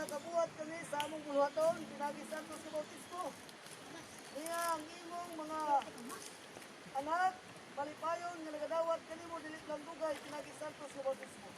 Nakabuhat kami sa among buluhaton pinaagi sa santos nga bautismo. Niya ang imong mga anak malipayon nga nagadawat kanimo dili lang dugay pinaagi sa santos nga bautismo.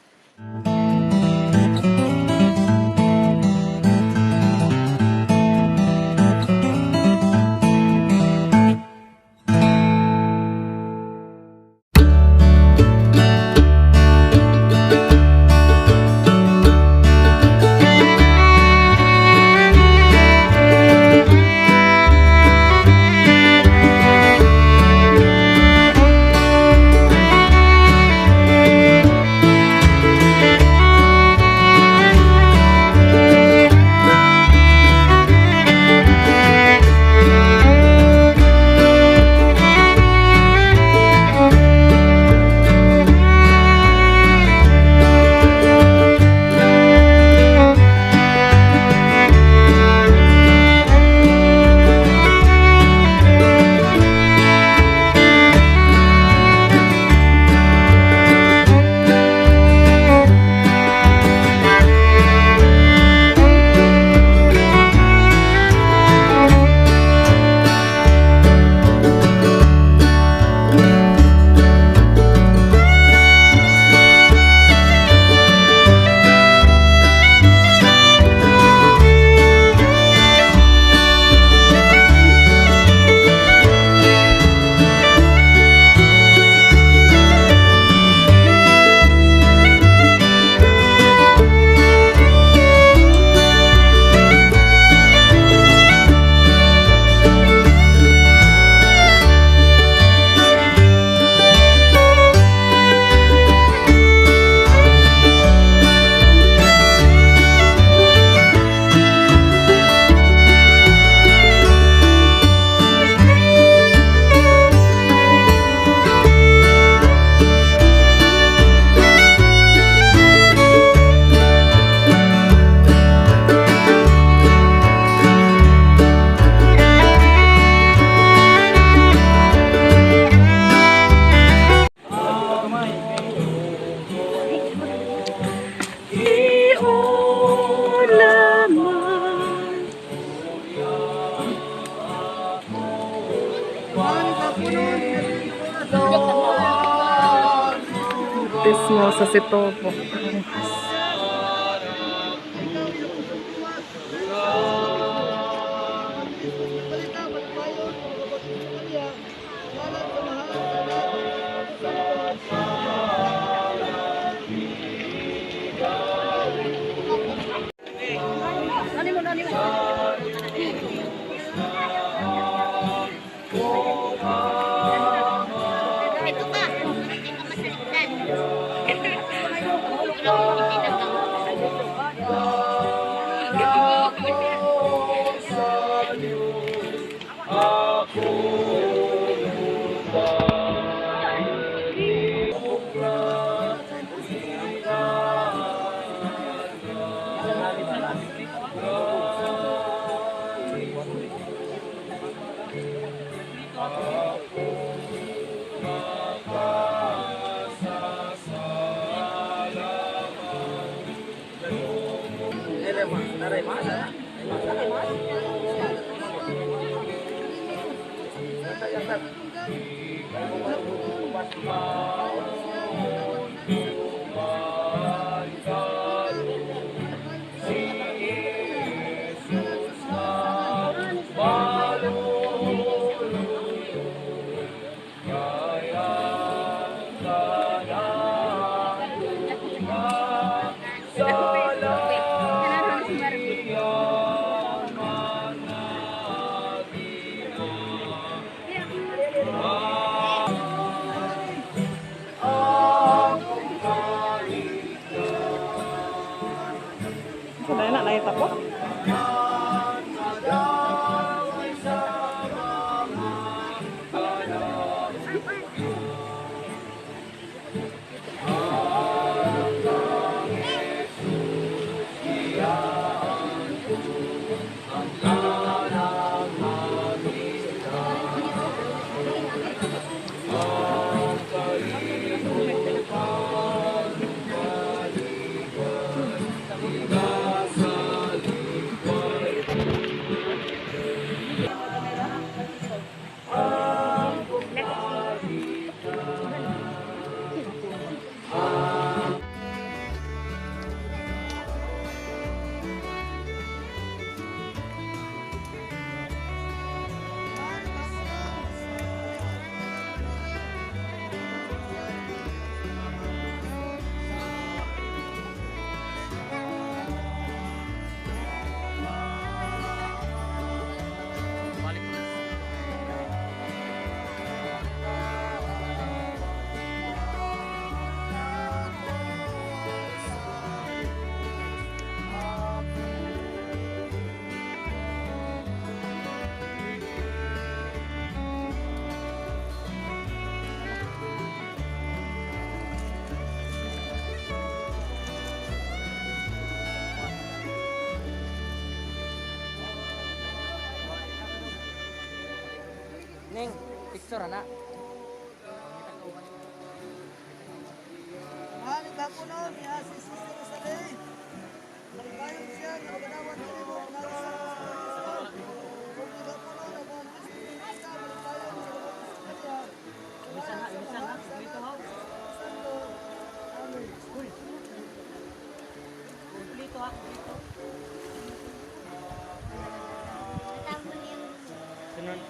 Bautismo sa Sitobo. Balita malipayon nga nagabautismo kaniya ngalan sa Amahan, sa Anak, sa Espiritu. Ito ka, hindi ka masalikdan. Hindi na ka. So, dahil na nakita ko. Ning, picture na. Mahal kapunon niya si Sister Rosalie. Malipayon siya nga magadawat kanimo pinagi sa bautismo. Ug ni kapunon ang mga ministro ni Isa malipayon sa bautismo kaniya. Sa ngalan sa Amahan, sa Anak, ug sa Espiritu Santo. Amen. Kumpleto ha, kumpleto. Natapon yung Sunod.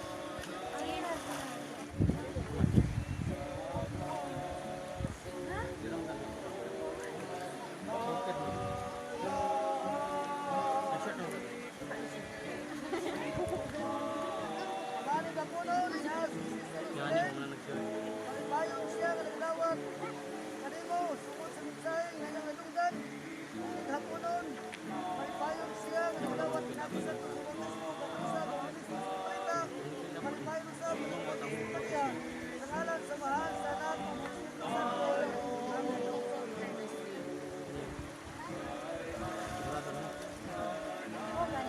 Mahal kapunon niya si Sister Rosalie. Malipayon siya nga nagdawat kanimo sugod sa mensahe nga iyang nadunggan. Naghaponon, malipayon siya nga nagdawat pinagi sa bautismo, kaprisa, kaministro sa balita. Malipayon sa bautismo kaniya. Sa ngalan sa Mahal, sa Anak, ug sa Espiritu Santo. Amen.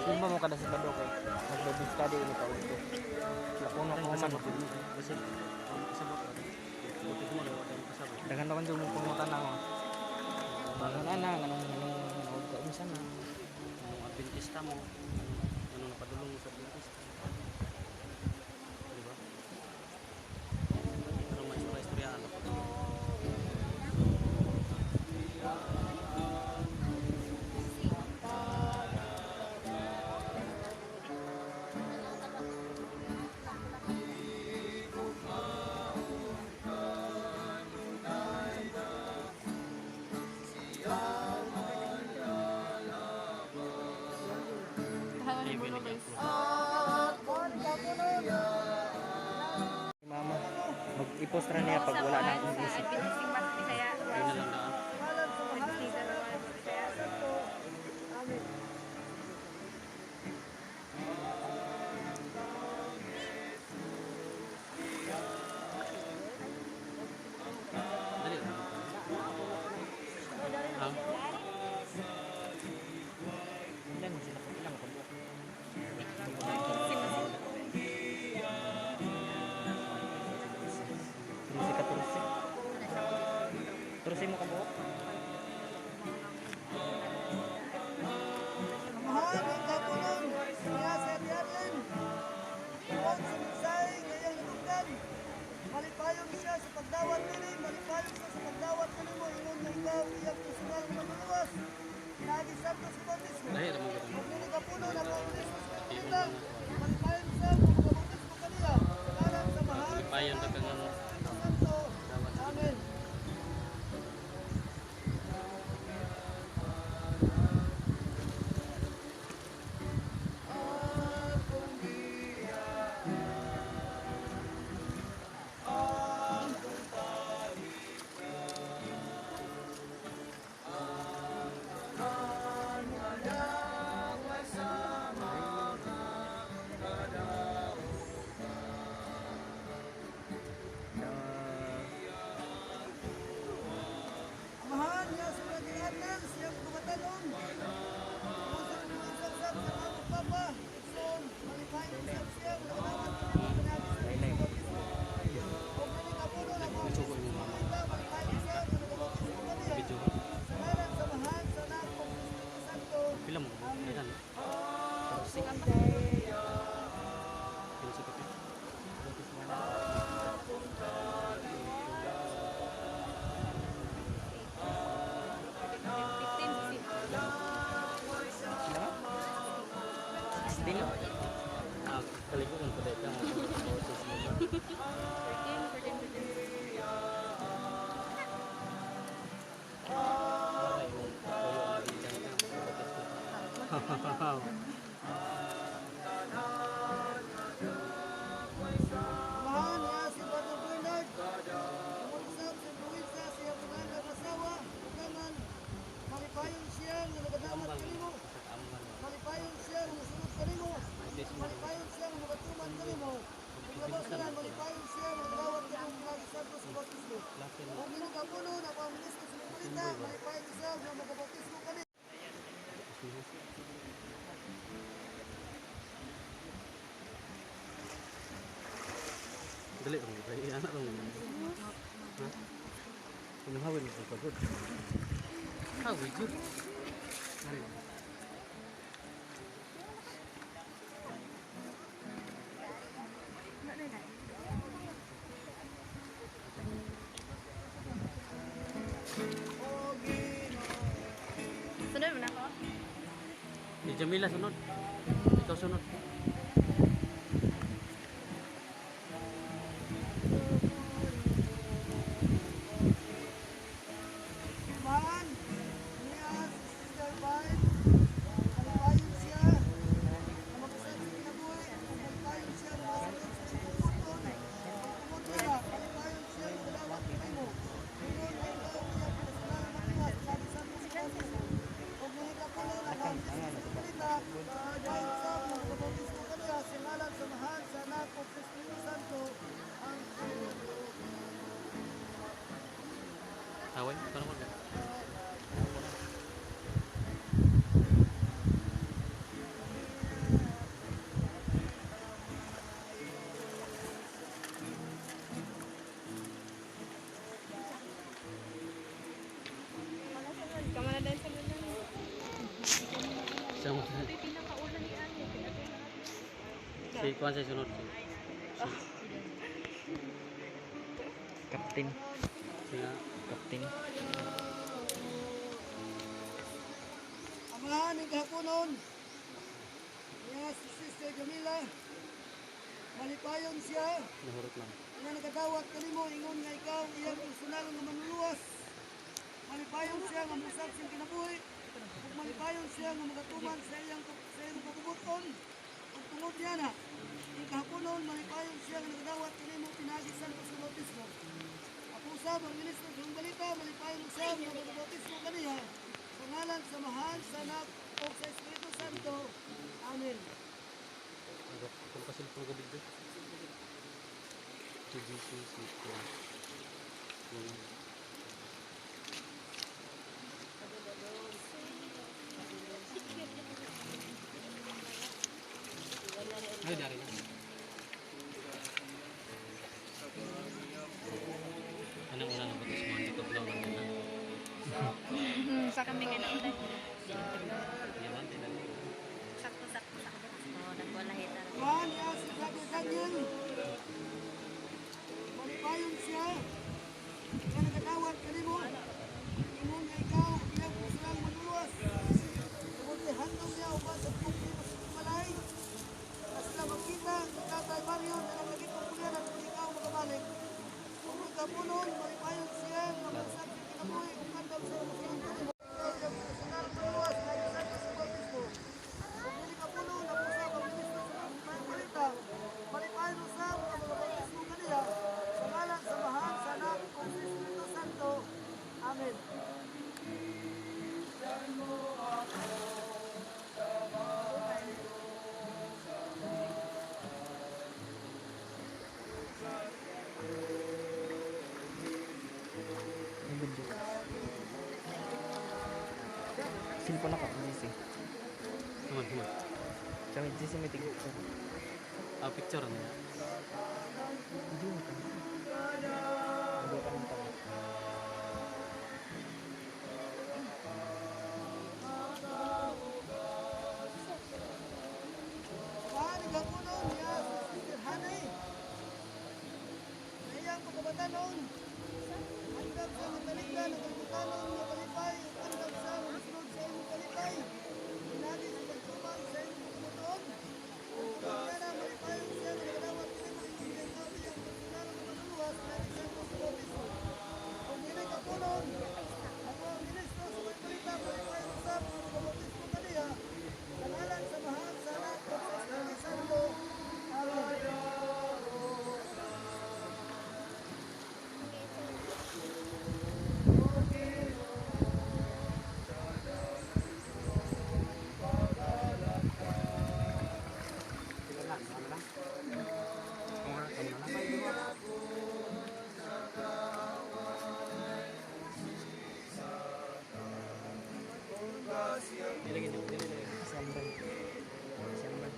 Sino mo kada sa bado kay nag-Bible study ini pa udto. Lapuno ko man. Daghan naman mo pangutan ako. Mga na nganong nganong nganong ka unsa na. Anong Adventista mo, anong napadulong mo sa Adventista. Di ba? Pero may istorya-istoryaan ako. Mahal kapunon, Mama, mag-ipos ra niya pag wala na akong isip. Yun na lang daan. sa ngalan sa Mahal, sa Anak, ug sa Espiritu Santo. Amen. Dali lang. Ha? Ilan sila ko ilang ko buok. Tursi ka tursi. Tursi mo ka buok. Mahal ang kapunon, niya sa Ate Arlen. Tungod sa mensahe nga iyang nadunggan. Malipayon siya sa pagdawat nini, malipayon siya sa pagdawat kanimo ingon nga ikaw iyang personal nga manluluwas. Pinaagi santo sa bautismo. Lahi ra mo gud. Ug nini kapunon ang bautismo sa Panginoon. Malipayon siya kung magabautismo kaniya. Sa ngalan sa Mahal, sa Malipayon Anak, ra ka nga, no? sa Espiritu Santo. Amen. Amahan niya sa mga Arnel, siyang kumatanon. Puso ng mga usap sa mga papa. Son, malipayon usap siya, nagawat ka nimo, pinagi sa bautismo. Huwag na ning apuno na bautismo sa balita, malipayon siya, nagabautismo kaniya. Video. Sa ngalan sa Amahan, sa Anak, ug sa Espiritu Santo. Pila mo? Ilan? Tursi. Pila sa kape? Sila? 16. Ah, kaligo kung paday ka mo. Bautismo ba? Wala yung toyo ang bilang ka, bautismo. Amahan niya si Brother Bernard. Tungod sa Luisa, siya tunay nga asawa, ugangan. Malipayon siya nga nagadawat kanimo. Malipayon siya nga musunod kanimo. Malipayon siya nga mugatuman kanimo. Ug labaw sa tanan, malipayon siya nga nagadawat kanimo pinagi sa Santos sa bautismo. Ug nini kapuno na ang ministro sa balita, malipayon siya nga magabautismo kanimo. Dali rong dali anak rong. Ha? Inahawin mo sa pagod. Hawi jud. Mari. Sunod mo na ako? Si Jamila sunod. Ikaw sunod. Man, niya si Sister Vine, malipayon siya, na mag-usap sa kinabuhi, ug malipayon siya na masunod sa imong pagbubuton. Pagtungod niya, malipayon siya nga madawat kanimo. Ingon nga ikaw ang iyang personal na maluwas, lagi sa atong bautismo. Ug nangikapulo na ang Jesus sa balita, malipayon sa mga nagabautismo kaniya sa ngalan sa Amahan, sa Anak, ug sa Espiritu Santo. Ang Haway, parang ko. Kama na din sa lunan. Sama. Si Kwan sa sunod. Captain. Si nga. Captain. Amahan ng kahaponon, niya si Sister Jamila, malipayon siya, Nahurot lang. nga nakadawat kanimo ingon nga ikaw iyang personal nga manluluwas. Malipayon siya nga musab siyang kinabuhi, ug malipayon siya nga magatuman sa iyang sa iyang pagbubuton. Ug tungod niya na, ing kahaponon malipayon siya nga nakadawat kanimo pinaagi sa bautismo. Ako usab ang ministro sa iyong balita, malipayon usab nga magbautismo kaniya sa ngalan sa Amahan, sa Anak, ug sa Espiritu Santo. Amen. Kung kasi ito gabi dito. Si Jesus, si Kwan. Ay, dari na. Anong una na bautismo? Hindi ko pala lang na. Sa kami nga na. Yaman, tinali. Sakto, sakto, sakto. Oo, nagwala hita. Juan, niya si Brother Daniel. Malipayon siya. Nga nakadawat kanimo. Ingon nga ikaw, iyang personal manluluwas. Tungod kay handom niya uban sa pugli mo sa malay. Na sila magkita ni Tatay Mario na naglagit ng pulyanan kung ikaw makabalik. Kung ikapunon, malipayon siya nga magsab sa kinabuhi ug andam sa masunod kanimo. Ikaw iyang personal manluluwas na isang sa bautismo. Kung dili ka puno, napusap ang ministro sa mga balita. Malipayon usab ang mga bautismo kaniya sa ngalan sa Amahan, sa Anak, ug sa Espiritu Santo. Amen. May video. Cellphone ako, GC. Naman, naman. Sa may GC may tigit ko. Ah, picture na yan. Video mo ka. Video ka ng tao. Amahan, ikapuno niya si Sister Hanay. Sa iyang pagkabatanon, andam sa mga talikdan ang kalibutanon nga kalipay, ug andam sa mga sunod sa imong kalipay. Pinagi sa pagtuman sa imong pagkamutuon. Ug tungod niya na malipayon siya nga nakadawat kanimo ingon nga ikaw iyang personal nga manluluwas na sa bautismo. Kung dili ka punon, ako ang ministro sa mga balita, malipayon usab ang mga bautismo kaniya sa ngalan sa Amahan, sa Anak, ug sa Espiritu Santo. Amen. Nilagyan niyo, nilagyan. Siyamban. Siyamban.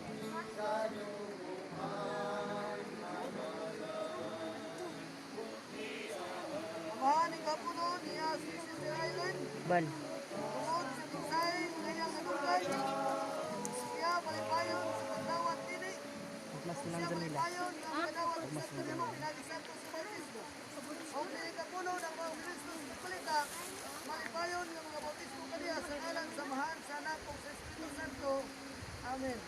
niya si Sister Island. Ban. Tungod sa mensahe nga iyang nadunggan. Siya malipayon sa pagdawat dini. Mas Siya nang nila. malipayon nga makadawat sa kanimo pinagi Santos nga bautismo. Og dili ka puno ng mga Kristo sa kulita, malipayon nga mga bautismo kaniya sa ngalan sa Amahan, sa Anak ug sa Espiritu Santo. Amen.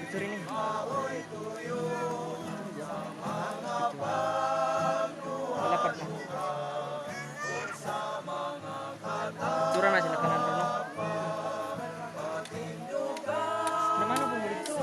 Ito rin eh. Malapad na. Tura na sila kanan, no? Naman ako mo dito.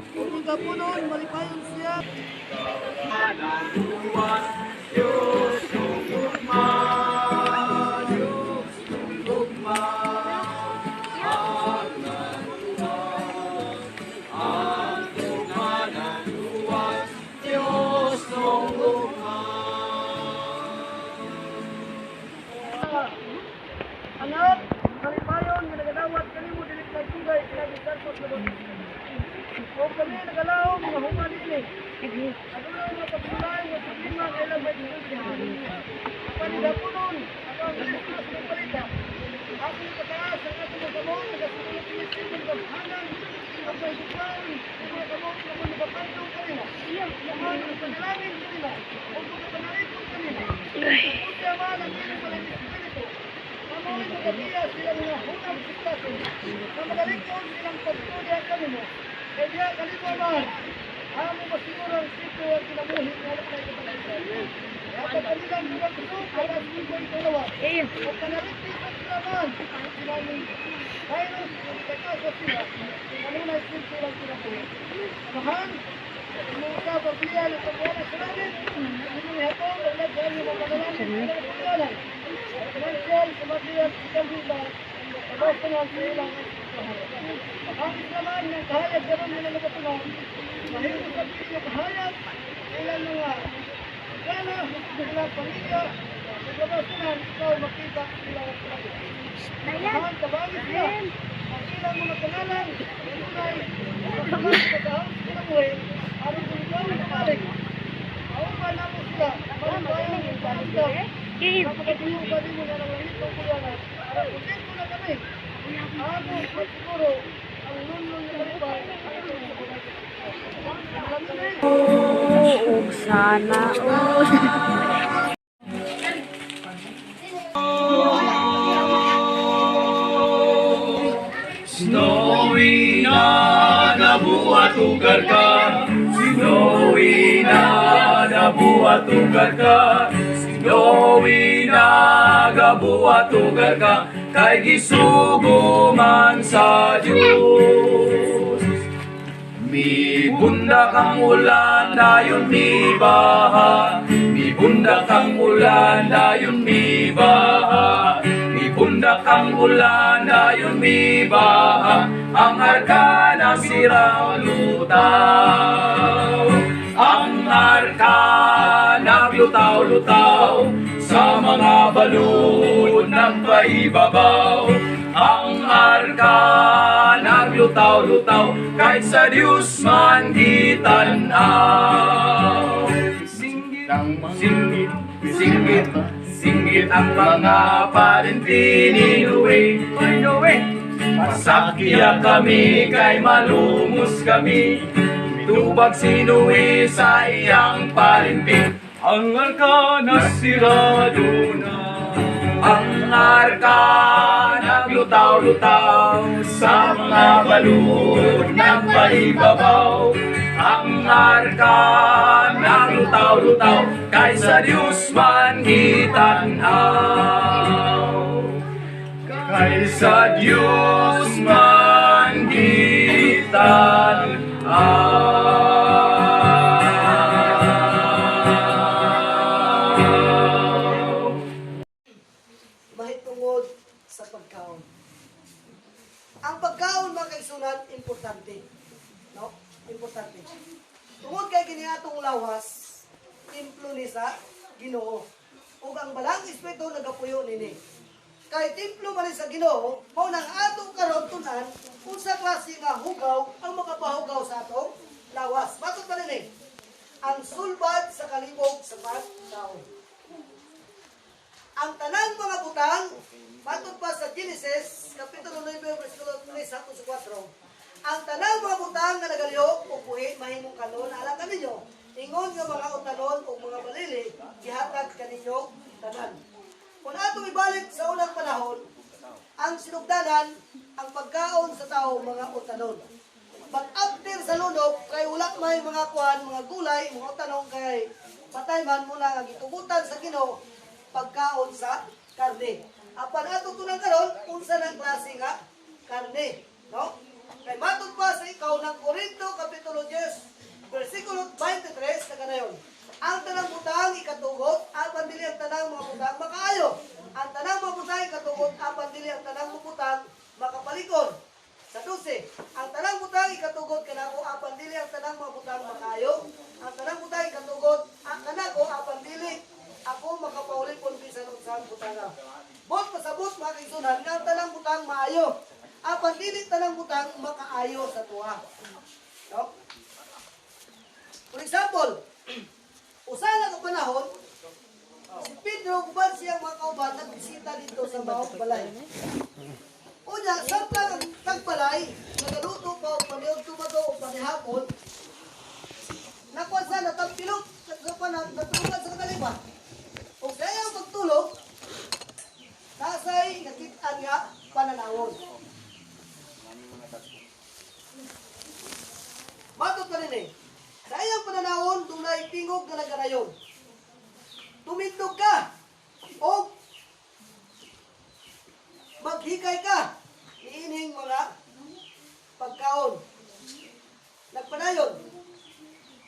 Kung kapunon, malipayon siya. Anak, malipayon nga nagadawat kanimo dili ka dugay pinagi Santos na bautismo. O kami nagalaom nga human ini. Aduna nga. Nidapunon ang Kristo sa mga balita. Atong ipataas ang atong mga kamot, nagasulo kini sa imong gamhanan, ang pagkukuan, ang mga kamot nga mo nagapandong kanila. Yaman ang panalangin kanila, o pagkapanalipon kanila. Tuputi man ang inyong malang espiritu. Mamoy magabiya silang mga hunang sitwasyon, na magalikon silang pagtulya kanimo. Kaya diya kanimo man, amo masiguro ang sityo ang kinabuhi nga wala na ikatagay. Dapat kanilang mga kusog, kapag iko'y dalawa. O panalipin sa sila man, silang virus, na ikakasa sila, kanunay sityo lang kinabuhi. Amahan, Imuta pagbiya ng pagwala sa langit, inyong ihatong, ang sa inyong mga panalangin, sa inyong pagwala. Financial, sa kalbiba, sa sa ilang Pagkakit naman ng kahayag karon nila nagatunan, mahimo sa pili kahayag, ilang mga gana, ilang pamilya, sa kabasanan, ikaw makita ilang pamilya. Amahan, tabangin sila, ang ilang mga pangalan, kanunay, pagkakas sa kahang kinabuhi, aron kung ikaw bumalik, maupan namo sila, malibayan ang paandam, kapagatuyo ka din mo na ng langit ng kulianan, aron kung dito na kami, amo siguro ang nunlong na malipay, Ug sana all. Snowy na nabuhat ugar ka. Snowy na nabuhat ugar ka. Snowy na gabuhat ugar ka. Kay gisugo man sa Diyos. Mibunda kang ulan, dayon mibaha. Mibunda kang ulan, dayon mibaha. Mibunda kang ulan, dayon mibaha. Ang arka na sirang lutaw. Ang arka naglutaw-lutaw sa mga balon ng paibabaw. Ang arka naglutaw-lutaw kahit sa Diyos man gitanaw. Singgit, singgit, singgit, singgit ang mga parinti ni Noe. Noe. Pasakya kami kay malumos kami. Tubag si Noe sa iyang parinti. Ang arka na sirado na. Ang arka naglutaw-lutaw sa mga balon ng paibabaw. Ang arka naglutaw-lutaw kay sa Diyos man gitanaw. Kay sa Diyos man gitanaw. Mahitungod sa pagkaon. Ang pagkaon, mga kaigsunan, importante. No? Importante. Tungod kay kini atong lawas, templo ni sa Ginoo. Ug ang balang espiritu nagapuyo nini. Kay templo man ni sa Ginoo, mao nang atong karon tun-an unsa klase nga hugaw ang makapahugaw sa atong lawas. Matod pa nini? Ang sulbad sa kalibog sa pagkaon. Ang tanang mga butang, matod pa sa Genesis, Kapitulo 9, versikulo 3 hangtod sa 4, ang tanang mga butang nga nagalihok o buhi mahimong kanon alang kaninyo, ingon nga mga utanon o mga balili, gihatag kaninyo tanan. Kung atong ibalik sa unang panahon, ang sinugdanan, ang pagkaon sa tao, mga utanon. But after sa lunok, kay wala may mga kuan, mga gulay, mga tanong kay patay man muna nga gitugutan sa Ginoo pagkaon sa karne. Apan ato tunang karon unsa nang klase nga karne, no? Kay matod pa sa ikaw ng Korinto kapitulo 10 versikulo 23 na kanayon. Ang tanang butang ikatugot, apan dili ang tanang mga butang makaayo. Ang tanang mga butang ikatugot, apan dili ang tanang mga butang makapalikon. Sa 12, ang tanang butang ikatugot kanako apan dili ang tanang mga butang makaayo. Ang tanang butang ikatugot kanako apan dili ako makapaulipon bisan unsang butanga. Bot pasabot mga kaigsunan nga ang tanang butang maayo. Apan dili tanang butang makaayo sa tuwa. No? For example, usa lang ka panahon si Pedro Pedro uban siyang mga kauban nagbisita dito sa maong balay. Unya, samtang ang tagbalay, nagaluto pa o paniudto ba to o panihapon, nakuha sa natampilok, sa natulungan sa kataliba. O kaya ang pagtulog, nasa'y nakitaan nga pananawon. Matod pa rin eh. Sa iyang pananawon, dunay tingog na nagarayon. Tumindog ka o maghikay ka niining mga pagkaon. Nagpadayon.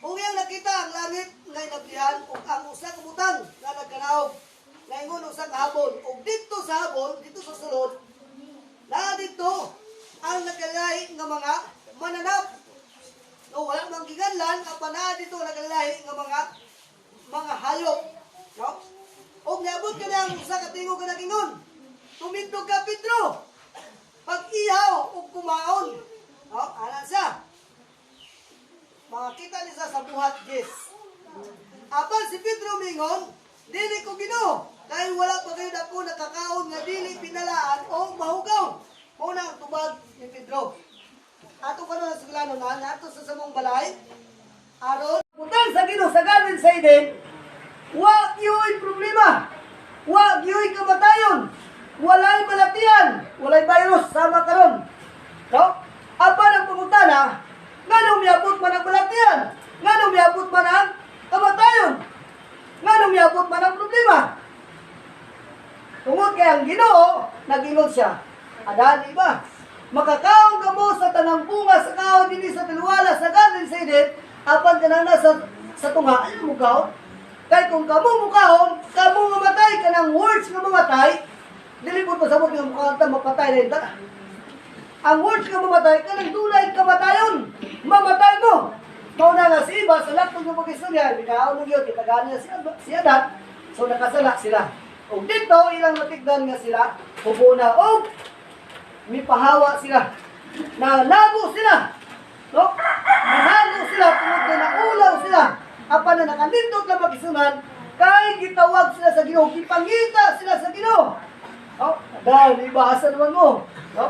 Ug iyang nakita ang langit nga inablihan ug ang usa ka butang nga nagkanaog nga usa ka habol ug didto sa habol didto sa sulod naa didto ang nagkalahi nga mga mananap. No, wala mang giganlan apan naa didto nagkalahi nga mga hayop. No? Ug niabot ka ang usa ka tingog nga nagingon. Tumindog ka, Pedro. Pag-ihaw ug kumaon. No? Ana siya. Makakita ni sa buhat Yes. Apan si Pedro mingon, dili ko Ginoo, kay wala pa kayo dako nakakaon nga dili pinalaan o mahugaw. Mao na ang tubag ni Pedro. Ato karon sa suglano na nato sa samong balay. Aron butang sa Ginoo sa garden sa Eden, wa gyoy problema. Wa gyoy kamatayon. Walay balatian, walay virus sama karon. No? Apan ang pangutana, nganong miabot man ang balatian? Nganong miabot man ang kamatayon? Nganong miabot man ang problema? Tungod kay ang Ginoo, nag-ingon siya. Adan iba. Makakaon ka mo sa tanang bunga sa kaon dinhi sa tiluwala sa garden sa Eden, apan kanang nasa sa tunga ay mukaon. Kay kung kamo mukaon, kamo mamatay kanang words nga mamatay, dili po pasabot nga mukaon ta mapatay na ta. Ang words nga mamatay kanang dunay kamatayon. Mamatay mo. Mao na nga si Iba sa laktong ng pag-istorya, mikaon ng yun, kitagaan niya si Adan, so nakasala sila. Og dito, ilang matigdan nga sila, hubo na, og mipahawa sila. Nalago sila. No? Nalago sila, tungod na naulaw sila. Apan na nakanindot na magisunan, kay gitawag sila sa Ginoo, gipangita sila sa Ginoo. No? Dahil iba asa naman mo. No?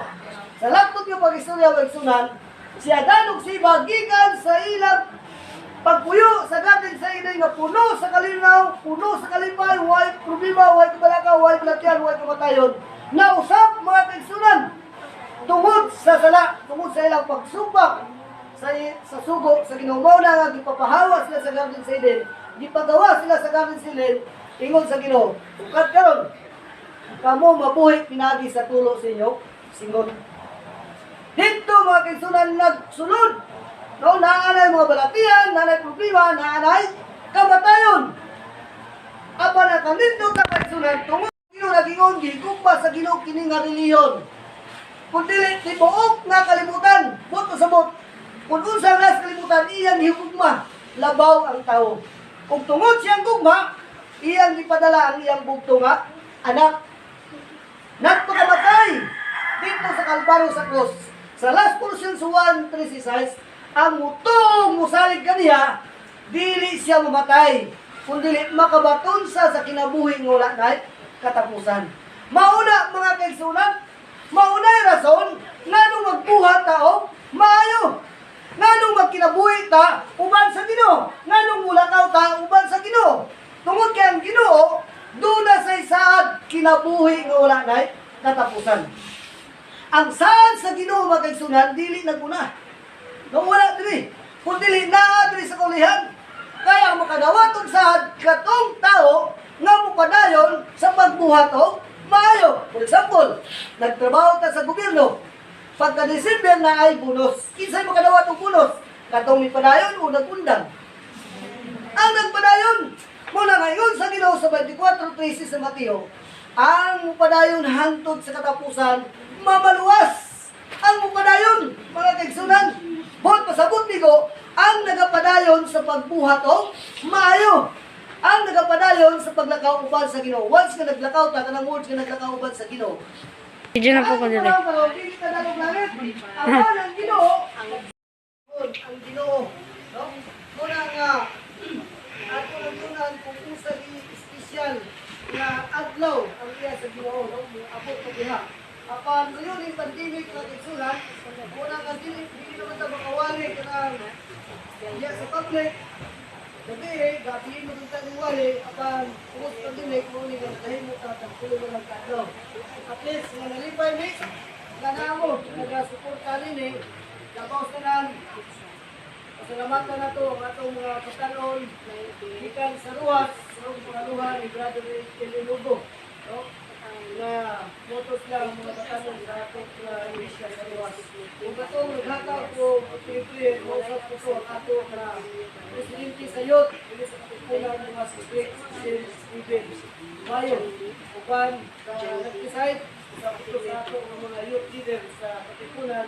Sa laktong yung pag-istorya magisunan, si Adan ug si Iba gikan sa ilang pagpuyo sa garden sa Eden nga puno sa kalinaw, puno sa kalipay, way problema, way kabalaka, way balatian, way kamatayon. Nausap mga kaigsunan tungod sa sala, tungod sa ilang pagsubak sa sugo sa Ginoo. Mao na nga gipapahawa sila sa garden sa Eden, gipagawa sila sa garden sa Eden, ingon sa Ginoo, ug karon kamo mabuhi pinagi sa tulo sa inyo singon. Dito mga kaigsunan nagsulod. No, naanay mga balatian, naanay problema, naanay kamatayon. Apan nakanindot na kaigsunan, tungod Ginoo nagingon, gihigugma sa Ginoo kini nga relihiyon. Kung dili tibuok nga kalibutan, buot sa buot. Kung unsa nga sa kalibutan, iyang gihugma, labaw ang tao. Kung tungod siyang gugma, iyang gipadala ang iyang bugto nga anak. Nagpakamatay dito sa Kalbaryo sa krus. Sa last portion sa 1:36, ang mutong musalig kaniya, dili siya mamatay, kundi makabaton sa kinabuhi nga wala nay katapusan. Mauna mga kaigsunan, mauna'y rason nganong magbuhat ta og maayo. Nganong magkinabuhi ta uban sa Ginoo, nganong mulakaw ta uban sa Ginoo. Tungod kay ang Ginoo duna say saad kinabuhi nga wala nay katapusan. Ang saad sa Ginoo mga kaigsunan dili naguna. No wala diri. Kung dili naa diri sa kaulihan. Kaya ang makadawat og saad katong tao nga mopadayon sa pagbuhat og maayo. For example, nagtrabaho ta sa gobyerno. Pagka December na ay bonus. Kinsay makadawat og bonus? Katong mipadayon o nagundang. Ang nagpadayon, muna ngayon sa Ginoo sa 24:13 sa Mateo, ang mupadayon hangtod sa katapusan, mamaluwas. Ang mupadayon, mga kaigsunan, buot pasabot nigo, ang nagapadayon sa pagbuhat og maayo. Ang nagapadayon sa paglakaw uban sa Ginoo. Once nga naglakaw ta kanang words nga naglakaw uban sa Ginoo. Video na po ko dili. Ang panahon, dili ka na langit. Apan ang Ginoo, ang Ginoo, no? Muna nga ato lang tunan kung usa di espesyal nga adlaw ang iya sa Ginoo, no? Abot ko diha. Apan ngayon yung pandemic nga kaigsunan, muna nga dili dili naman ta makawali kanang iya sa public. Gabi eh, gabi mo dun tayo wali, apan tungod sa pandemic, mo ni nga nahimo ta tag 3 na lang ka adlaw. At least nga nalipay mi, nga namo nagasuporta nini, labaw sa nan. Pasalamatan na to ang atong mga katanon gikan sa Ruas, sa mga luha ni Brother Elilugo. No? Na motos lang ang mga katanon sa atong mga iglesia sa Ruas. Kung katong naghatag ko, siyempre, mausap ko to ang ato na presidente sa youth, dili sa Katipunan mga si Steven Mayo. Upan sa nag-decide sa ito sa ato ang mga youth leader sa Katipunan,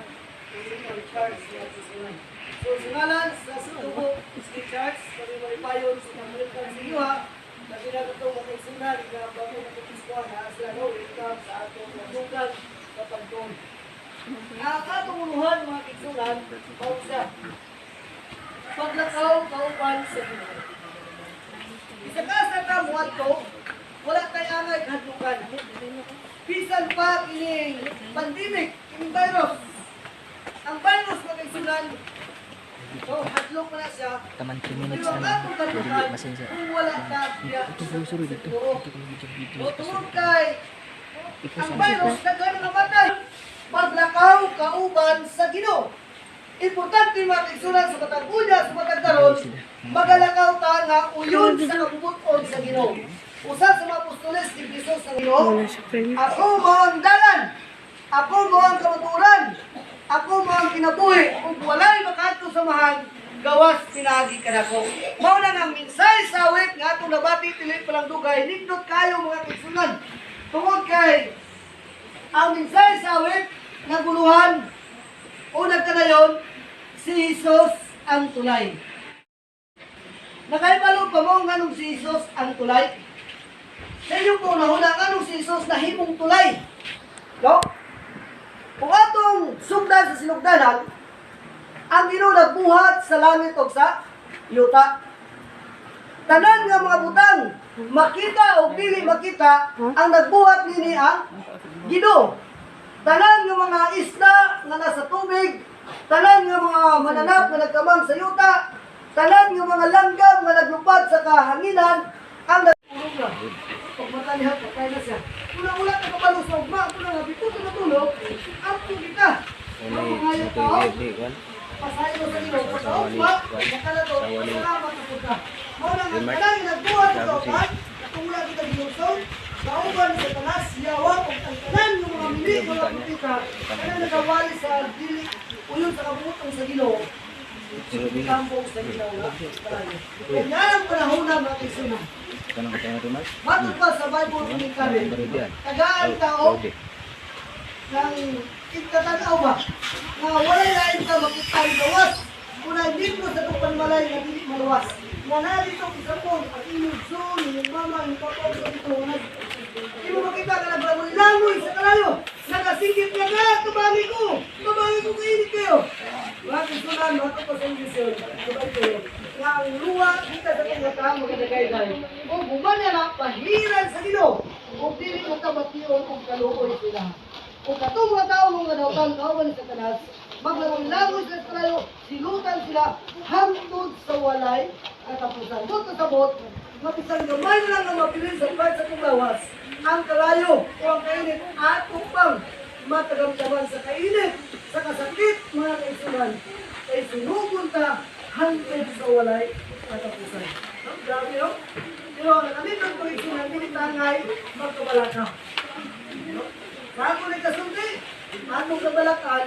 ang Charles na susunod. So, singalan sa Sutubo, si Charles, kami malipayon sa Amerikan sa Iwa, na pinag-itong makaisunan, na bago nakitiskuhan na sila, no, welcome sa atong nagunggan sa pagtuon. Ang atong uluhan, mga kaigsunan, pausa. Paglakaw, kauban sa Ginoo. Isa ka sa kamuat to, wala kay angay kahadlukan. Bisan pa kining pandemic, kining virus. Ang virus, mga kaigsunan, so hadlok pa na siya. Taman 3 minutes Pero ang na lang. atong kahadlukan, Masin sir. kung wala ka diya Ito po suro dito. Ginoo. Ito kung video video. O tungod kay Ito ang sa virus nagano namatay. Paglakaw kauban sa Ginoo. Importante, mga kaigsunan, sa matag unya, sa matag karon, magalakaw ta nga uyon sa kabubut-on sa Ginoo. Usa sa mga apostoles ni Jesus sa Ginoo, "Ako mao ang dalan, ako mao ang kamatuoran, ako mao ang kinabuhi, ug walay makaadto sa Amahan gawas pinaagi kanako." Mao na ang mensahe sa awit nga atong nabati dili pa lang dugay, nindot kayo, mga kaigsunan. Tungod kay ang mensahe sa awit naguluhan o nagkanayon, si Jesus ang tulay. Nakaibalo pa mo nganong si Jesus ang tulay? Sa inyong paunahuna, nganong si Jesus nahimong tulay? No? Kung atong sugdan sa sinugdanan, ang Ginoo nagbuhat sa langit o sa yuta. Tanan nga mga butang, makita o dili makita, ang nagbuhat nini ang Ginoo. Tanan nga mga isda nga nasa tubig, tanan nga mga mananap nga nagkamang sa yuta, tanan nga mga langgam nga naglupad sa kahanginan, ang nagpulong na. Pag mata niya, patay na siya. Una-una ka kabalo sa ugma, una nga bituto na tulog, ang kita. Ang mga tao, pasayo sa Ginoo, pagkaugma, nakalato, pasalamat na pud ka. Mao na nga tanan nga nagbuhat sa uban, kung wala kita ginuson, kauban sa tanas, yawa, ug ang tanan ng mga mili, mga propeta, tanan nagawali sa dili, uyon sa kabutong sa Ginoo, tambong sa Ginoo nga kalayo. Kung nga ang panahon na, mga kaigsunan, matod pa sa Bible commentary, tagaan tao ng ikatanaw ba, nga walay lain ka makita ang gawas, kung nandito sa itong panmalay nga dili maluwas. Nga narito isapon, ang inyong son, inyong mama, inyong papa, sa ito, nag, imo makita ka naglangoy-langoy sa kalayo, nagasigit nga nga, tubangi ko, kainit kayo. Mga kaigsunan, mga pa sa English yun, sabay kayo, nga ang luwa kita sa itong mata, magandagay-day. O gumana na, pahiran sa Ginoo, o dili mo kabation o kaluoy sila. O katong mga tao nga dautan kauban ni Satanas, maglangoy-langoy sila sa kalayo, silutan sila hangtod sa walay katapusan. Doon sa sabot, mabisan gamay na lang ang mabilin sa part sa itong lawas, ang kalayo o ang kainit, ato pang matagamtaman sa kainit, sa kasakit, mga kaigsunan, kay sunugon ta hangtod sa walay katapusan. No? Grabe, no? Pero nakalipad ko kaigsunan, dili tangay magkabalaka. No? Sa ako ni kasulti, atong kabalakan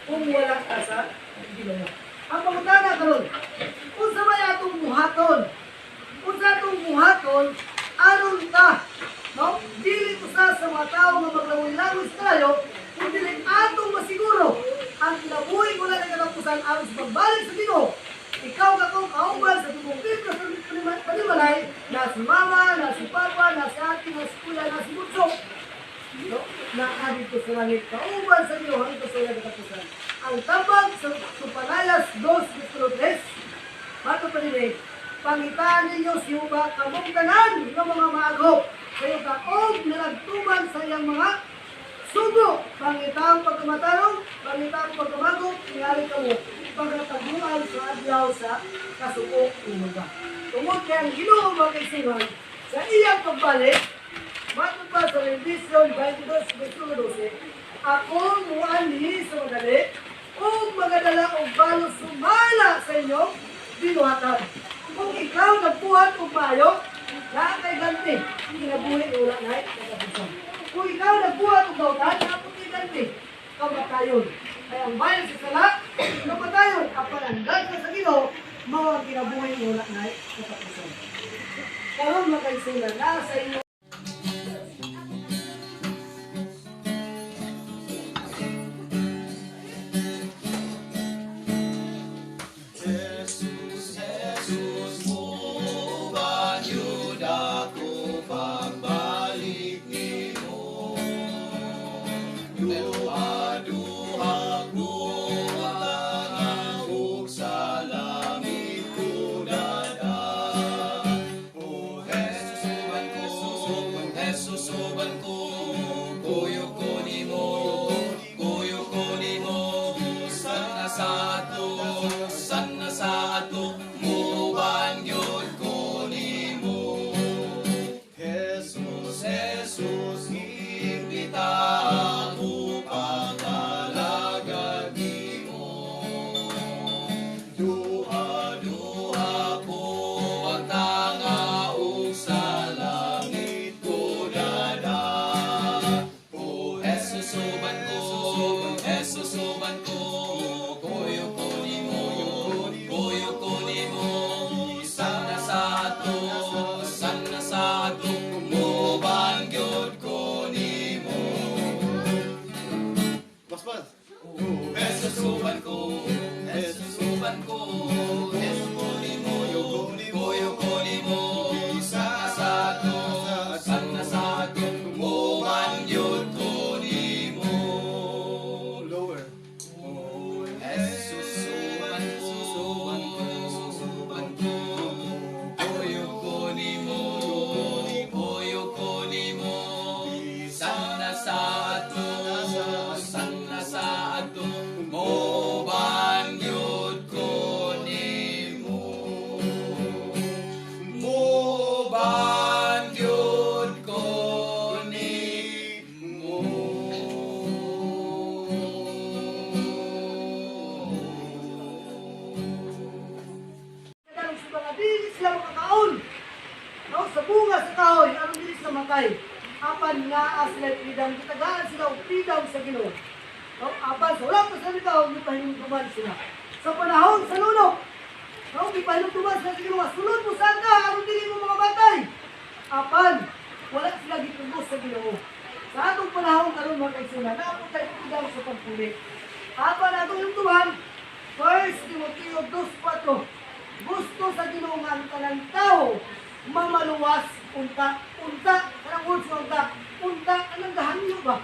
kung wala ka sa Ginoo. Ang pangutana karon, unsa may atong buhaton? Unsa atong buhaton aron ta, no? Dili usa sa mga tawo nga maglangoy-langoy sa kalayo, kun dili atong masiguro ang kinabuhi wala na katapusan aron sa pagbalik sa Ginoo. Ikaw ka kong kauban sa tubong Biblia sa panimalay, na si mama, na si papa, na si ate, na si kuya, na si bunso, no? Na adito sa langit kauban sa Ginoo hangtod sa walay katapusan. Ang tambag sa Supanayas 2:3, mato pa nila, "Pangitaan ninyo si Jehova kamong tanan nga mga maagop sa yuta." iyang mga sugo. Pangitang pagkamatarong, pangitang pagkamagok, tingali kamo pagkataguan sa adlaw sa kasuko umaga. Tungod kay ang Ginoo mga kaigsuonan, sa iyang pagbalik, matod pa sa Revelation 22, versikulo 12, ako muanhi sa madali, ug magadala og balos sumala sa inyong binuhatan. Kung ikaw nagbuhat og maayo, naa kay ganti, kinabuhi wala na katapusan. Kung ikaw nagbuhat og dautan, naa pud kay ganti, kamatayon. Kaya ang bayad sa sala, kamatayon, apan ang gagna sa Ginoo, mao ang kinabuhi wala na katapusan. Karon mga kaigsuonan, naa sa inyo Jesus, Jesus, muban yun ako pagbalik nimo. Duha-duha ko ug sa langit ko dada. O Jesus, uban ko, Jesus, uban ko, kuyo ko nimo, kuyo ko nimo, san na sa ato, san na sa ato, muban gyud ko nimo. Jesus, Jesus, imbita ako pag-alagad nimo. Duha-duha ko ang tanga ug sa langit ko dada. O Jesus, uban ko, Jesus, uban ko, kuyo ko nimo, kuyo ko nimo, san na sa ato, san na sa ato, muban gyud ko nimo. Basbas. Jesus, uban ko, Jesus, uban ko, Jesus ko nimo, kuyo ko nimo, sa sa ato, san na sa ato, muban gyud ko nimo. Lower. Jesus, uban ko, uban ko, uban ko, kuyo ko nimo, kuyo ko nimo, san na sa ato, san na sa ato, muban gyud ko nimo. Muban gyud ko nimo. Kadalong sa mga dili sila makakaon. No, sa bunga sa kahoy, aron dili sila matay. Apan naa sila freedom, gitagaan sila og freedom sa Ginoo. No, apan sa wala pa sa kahoy, gipahinumduman sila. Sa panahon sa lunok, no, gipahinumduman sila sa Ginoo, sulod mo sa ka aron dili mo mga batay. Apan wala sila gitugos sa Ginoo. Sa atong panahon karon mga kaigsuonan, naa po tayo freedom sa pagpuli. Apan atong hinumduman, 1 Timoteo 2:4, gusto sa Ginoo nga ang tanan tao mamaluwas unta unta kanang words nga unta unta anong gahangyo ba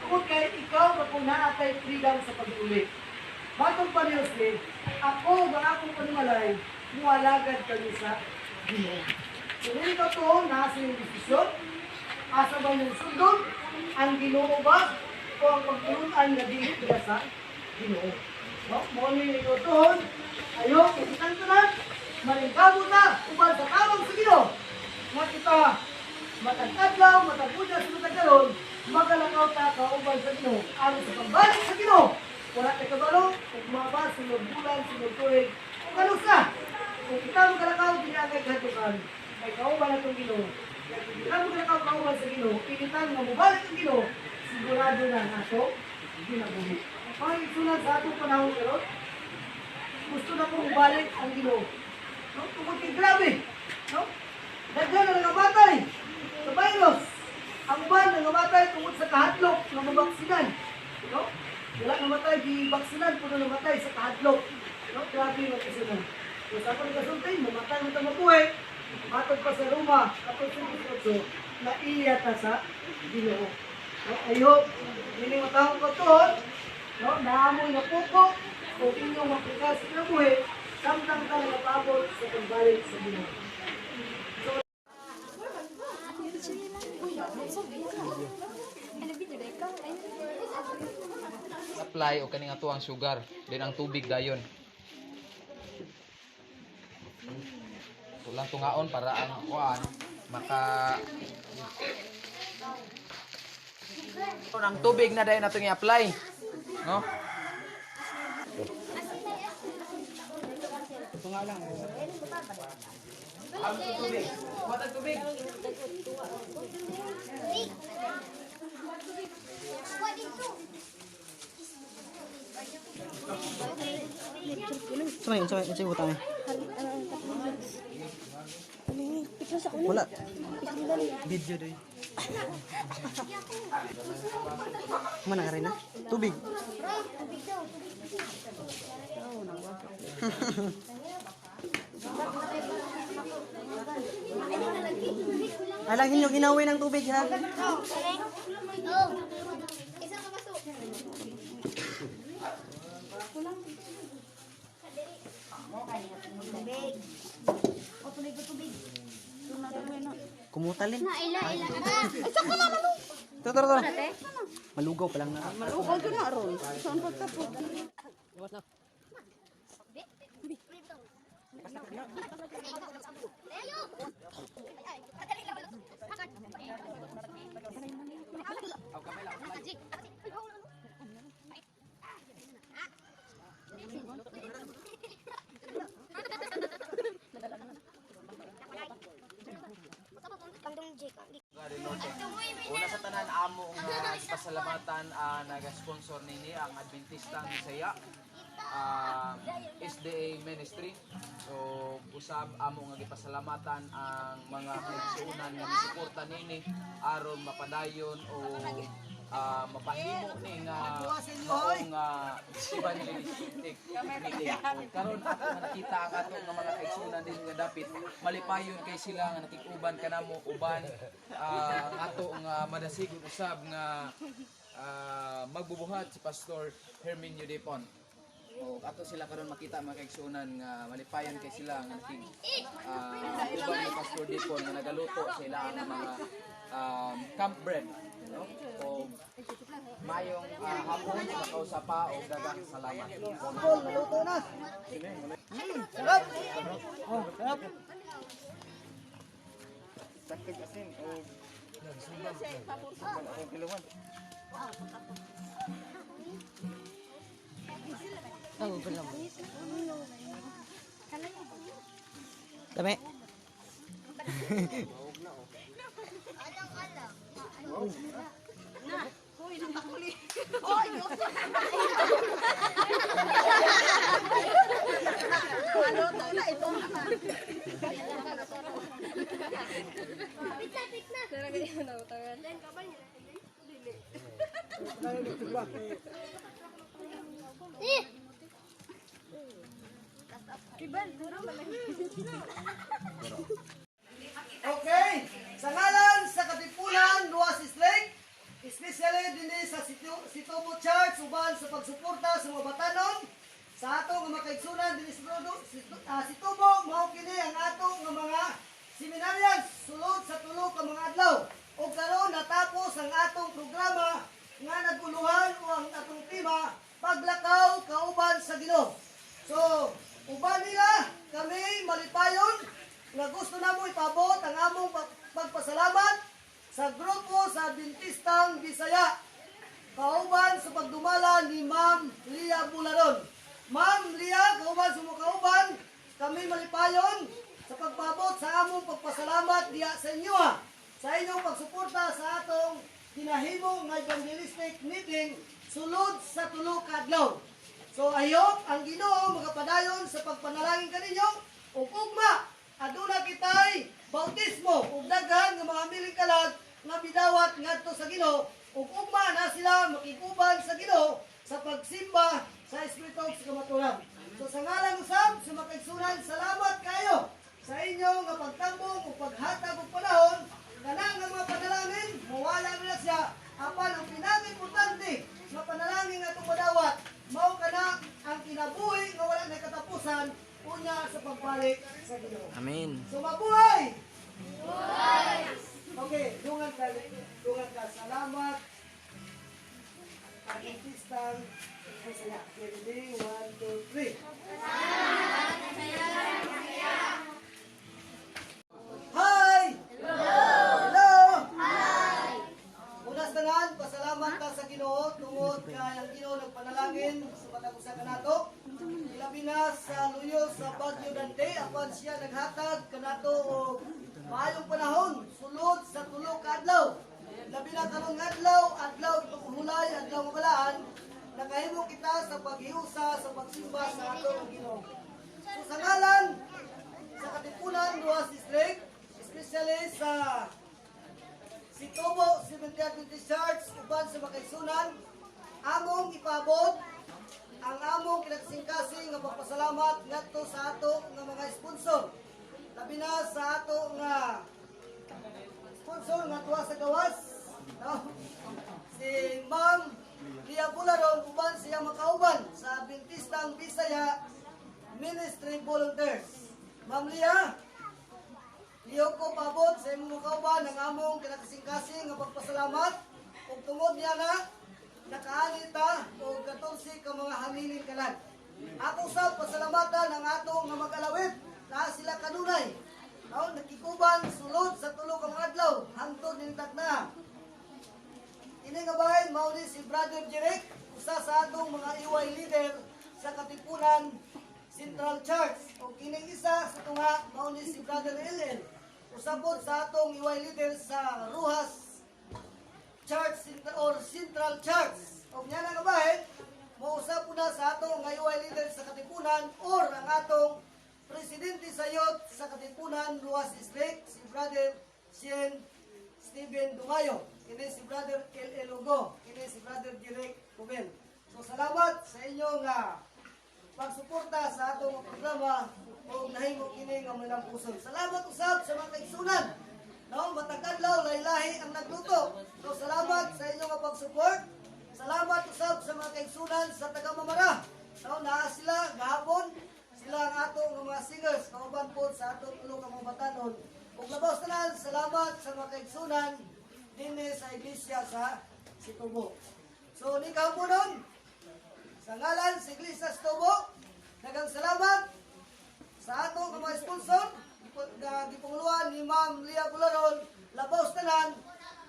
tungod kay ikaw ba kung naa kay freedom sa pagpuli. Matong pa ni Jose, ako ba akong panimalay mualagad kami sa Ginoo. So dili ka to naa sa iyong desisyon, asa ba yung sundon ang Ginoo ba o ang pagtulunan nga dili nila sa Ginoo. No, mo ni ikaw tuhon, ayo kitang tanan, malingkabot na uban sa tabang sa Ginoo. Nga kita matag adlaw, matag unya sa matag karon, magalakaw ta kauban sa Ginoo. Aron sa pagbalik sa Ginoo, wala tay kabalo, ug maba sunod bulan, sunod tuig, ug kanusa. Kung kita magalakaw dinhi kay kahadlukan, kay kauban atong Ginoo. Kaya kung kita magalakaw kauban sa Ginoo, initan nga mobalik ang Ginoo, sigurado na ang ato ginabuhi. Mga igsuonan, sa atong panahon karon, gusto na kong balik ang Ginoo. No? Tungod kay grabe, no? Daghan na nangamatay sa virus. Ang uban nangamatay tungod sa kahadlok nga mabaksinan. No? Wala namatay gibaksinan puno namatay sa kahadlok. No? Grabe mga igsuonan. So sa akong kasulti, mamatay man ta mabuhi. Matod pa sa Roma 14:18 na iya ta sa Ginoo. No? I hope dili matawag ko tuhod, no? Naamoy na puko o inyong mapikas sa kinabuhi samtang ka nagpaabot sa pagbalik sa Ginoo. Uy, Apply o kaning ato ang sugar, then ang tubig dayon. Kulang tungaon para ang kuan maka ang tubig na dayon atong i-apply. No? Ang tubig. Kuha tag tubig. Sumay, sumay, sumay butang. Wala. Video doy. Mana ka rin na? Tubig. Alangin yung ginawin ng tubig ha. Oh. Isa ka baso. Kumutalin. Na ila ila. Isa ka naman. Tara, tara, tara. Malugaw pa lang na. Malugaw ko na ron. Saan pagtapos? Una sa tanan amo nga pasalamatan naga-sponsor nini ang Adventista Bisaya SDA Ministry. So usab amo nga gipasalamatan ang mga kaigsuonan nga misuporta nini aron mapadayon o mapahimo ni nga maong evangelistic meeting. Karon ato nga nakita ang ato nga mga kaigsuonan din nga dapit malipayon kay sila nga nakig-uban kanamo uban ang ato nga madasigon usab nga magbubuhat si Pastor Herminio Depon. O ato sila karon makita mga kaigsuonan nga malipayon kay sila nga nakig uban ni Pastor Depon nga nagaluto sa ilang mga camp bread, no? O mayong hapon makausapa pa og daghang salamat. Paul, naluto na. Sarap. Oh, sarap. Dami. Okay, sa ngalan sa Katipunan, Oasis Lake, especially dinhi sa Situbo Church, uban sa pagsuporta sa mga batanon, sa ato nga makaigsunan dinhi sa Situbo, mao kini ang ato nga mga seminarians sulod sa tulo ka mga adlaw. Og karon natapos ang atong programa nga naguluhan o ang atong tema paglakaw kauban sa Ginoo. So, uban nila kami malipayon nga gusto namo ipabot ang among pagpasalamat sa grupo sa Adventistang Bisaya kauban sa pagdumala ni Ma'am Lia Bularon. Ma'am Lia, kauban sa mga kauban, kami malipayon sa pagpabot sa among pagpasalamat diya sa inyo ha. Sa inyong pagsuporta sa atong ginahimo nga evangelistic meeting sulod sa tulo ka adlaw. So I hope ang Ginoo makapadayon sa pagpanalangin kaninyo ug ugma aduna kitay bautismo ug daghan nga mga miling kalag nga bidawat ngadto sa Ginoo ug ugma na sila makiguban sa Ginoo sa pagsimba sa Espiritu ug sa kamatuoran. So sa ngalan usab sa makaigsunan, salamat kayo sa inyo nga pagtambong ug paghatag og panahon kanang nga mga panalangin mawala na siya apan ang pinaka-importante nga panalangin nga atong madawat mao kana ang kinabuhi nga wala na katapusan unya sa pagbalik sa Ginoo. Amen. So mabuhay! Okay, dungan ka, dungan ka. Salamat. Adventistang Bisaya. Ready? 1, 2, 3. Hi! Hello! Hello! Hi! Una sa tanan, pasalamat ta sa Ginoo tungod kay ang Ginoo nagpanalangin sa matag usa kanato. Ilabi na sa luyo sa Bagyo Dante apan siya naghatag kanato og maayong panahon sulod sa 3 ka adlaw. Labi na karong adlaw, adlaw hulay, adlaw mabalaan, nakahimo kita sa paghiusa sa pagsimba sa atong Ginoo. So sa ngalan sa Katipunan Roxas District, especially sa Sitobo Seventh Adventist Church uban sa makaigsunan, among ipaabot ang among kinakasing-kasing nga pagpasalamat ngadto sa ato nga mga sponsor. Labi na sa ato nga sponsor nga tuwa sa gawas, no? Si Ma'am Lia Bularon uban siya makauban sa Adventistang Bisaya Ministry Volunteers. Ma'am Lia, liyo ko paabot sa imong makauban ang among kinakasing-kasing nga pagpasalamat ug tungod niya na nakaani ta og 14 ka mga hamiling kalan. Ako sa pasalamatan ang atong nga mag-alawit na sila kanunay. No, nakikuban sulod sa 3 ka mga adlaw hangtod nintag na. Ini nga bahin mao ni si Brother Jeric, usa sa atong mga EY leader sa Katipunan Central Church. O kining isa sa tunga mao ni si Brother LL, usa pod sa atong EY leader sa Roxas Church or Central Church. O niya na nga bahin, mausa po na sa atong nga EY leader sa Katipunan or ang atong presidente sa youth sa Katipunan Roxas District, si Brother Shane Steven Dumayo. Kini si Brother L. Lugo. Kini si Brother Jeric Kubel. So salamat sa inyong pagsuporta sa atong programa o nahimo kini nga malampuson. Salamat usab sa mga kaigsunan. No, matag adlaw lahi-lahi ang nagluto. So salamat sa inyong nga pag-support. Salamat usab sa mga kaigsunan sa taga Mamara. No, naa sila gahapon, sila ang atong nga mga singers kauban po sa atong tulo ka mga batanon. Ug labaw sa tanan, salamat sa mga kaigsunan dinhi sa iglesia sa Situbo. So ni kahaponon, sa ngalan sa Iglesia sa Situbo, daghang salamat sa atong mga sponsor nga gipanguluhan ni Ma'am Lia Bularon. Labaw sa tanan,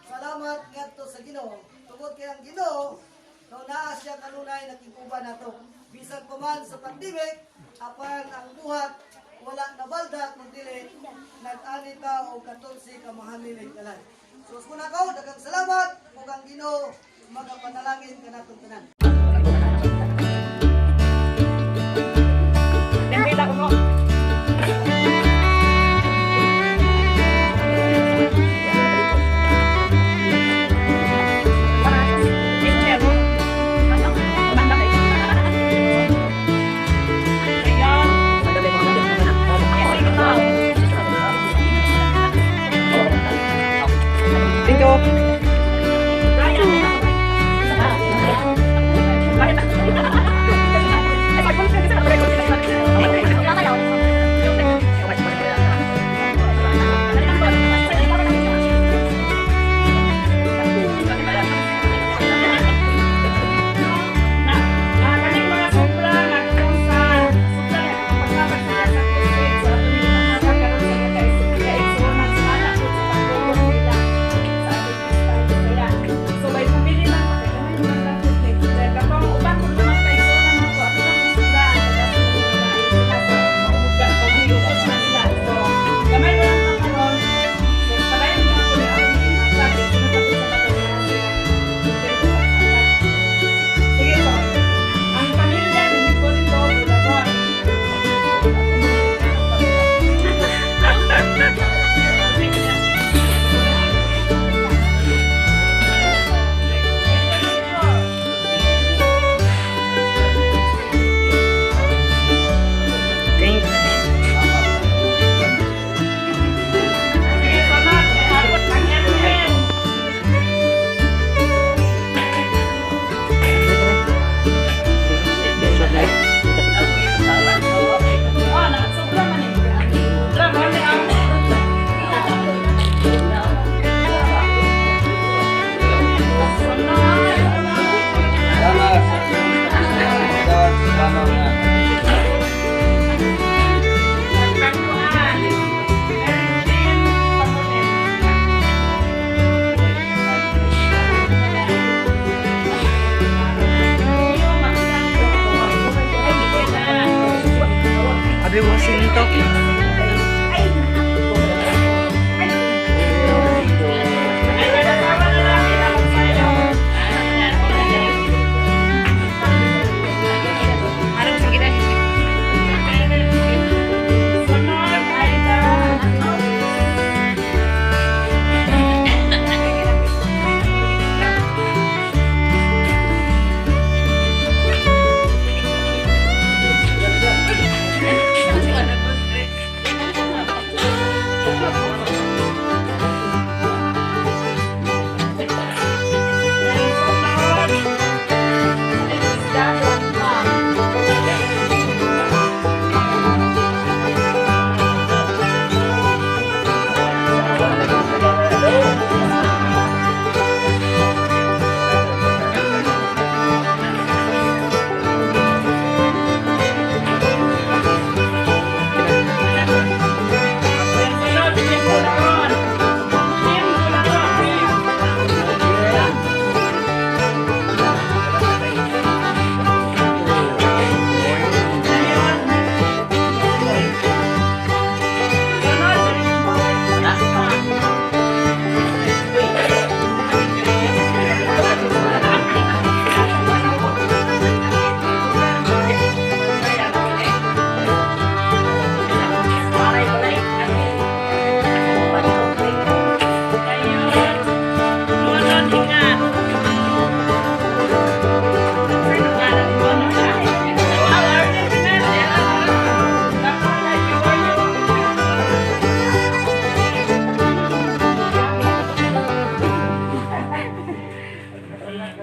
salamat ngadto sa Ginoo. Tungod kay ang Ginoo, no, naa siya kanunay nakikuban nato. Bisan pa man sa pandemic, apan ang buhat wala nabalda kung dili nag-ani ta og 14 ka mahamiling kalan. So kung ako, daghang salamat ug ang Ginoo magapanalangin kanatong tanan. Thank you.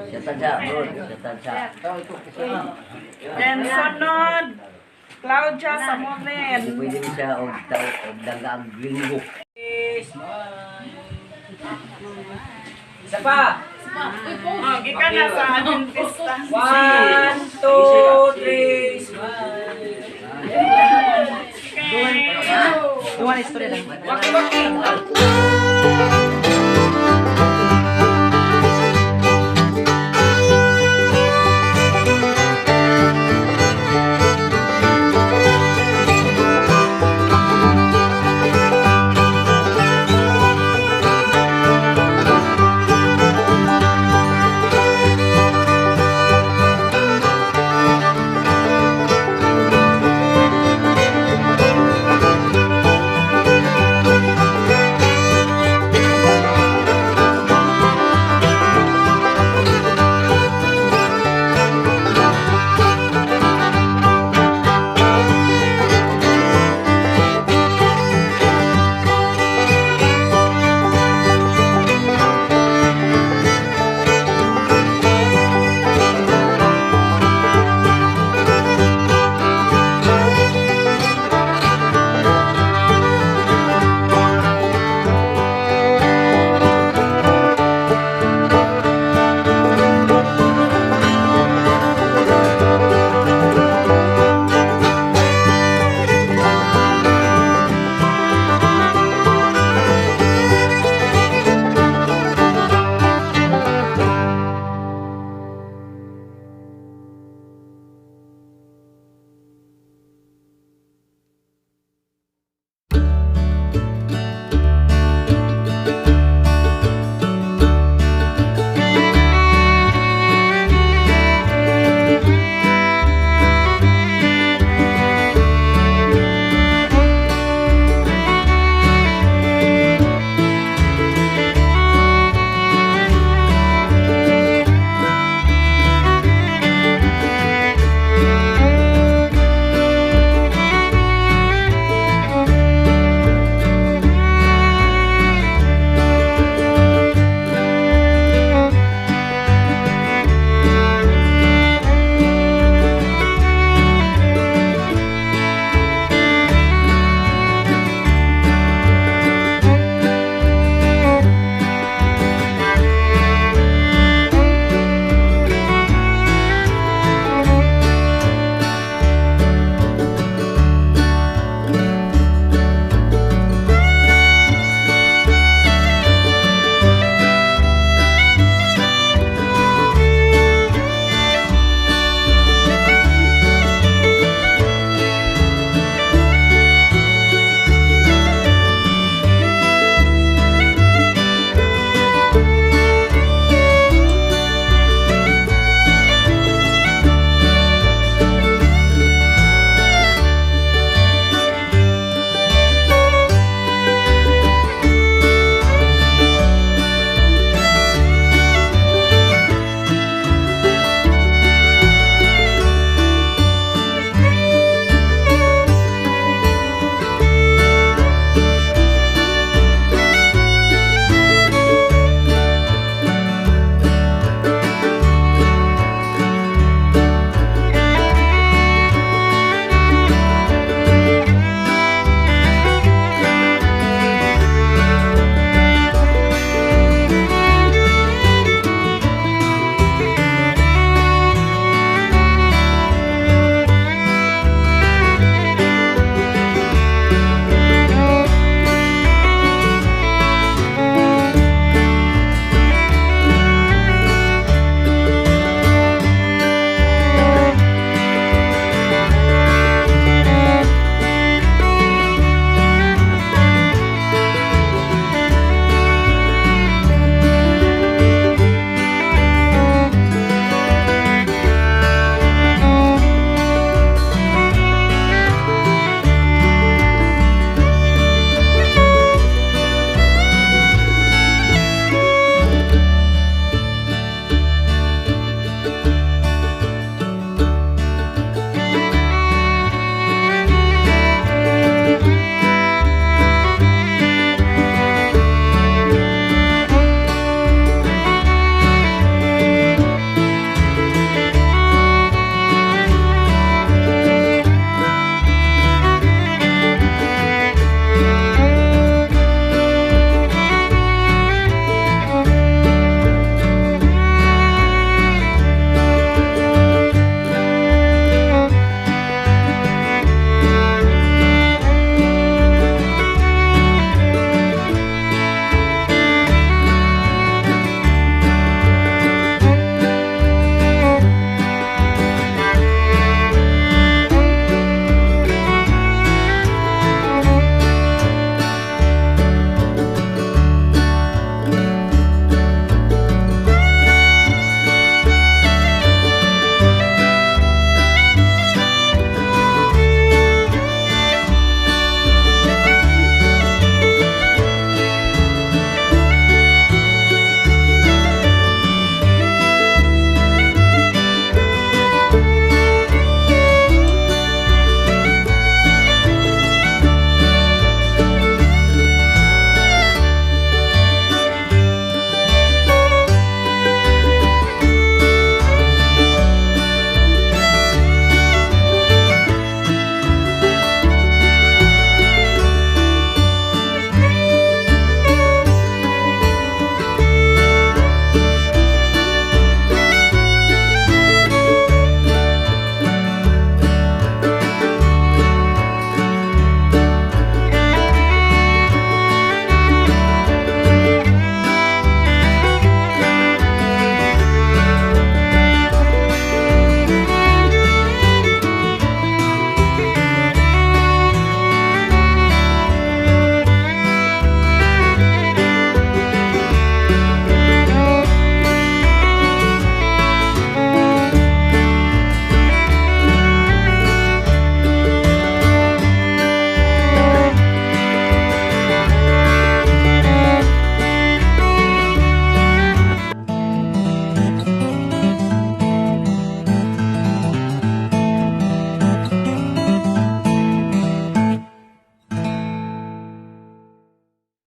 Sa tansa, bro. Sa tansa. Then sunod, Claudia Samuel. Hindi pwede ni siya og tao og dangga ang gringo. Smile. Isa pa. Oh, gikan na sa Adventista. One, two, three, smile. Okay. Duwan istorya lang. Waki, waki.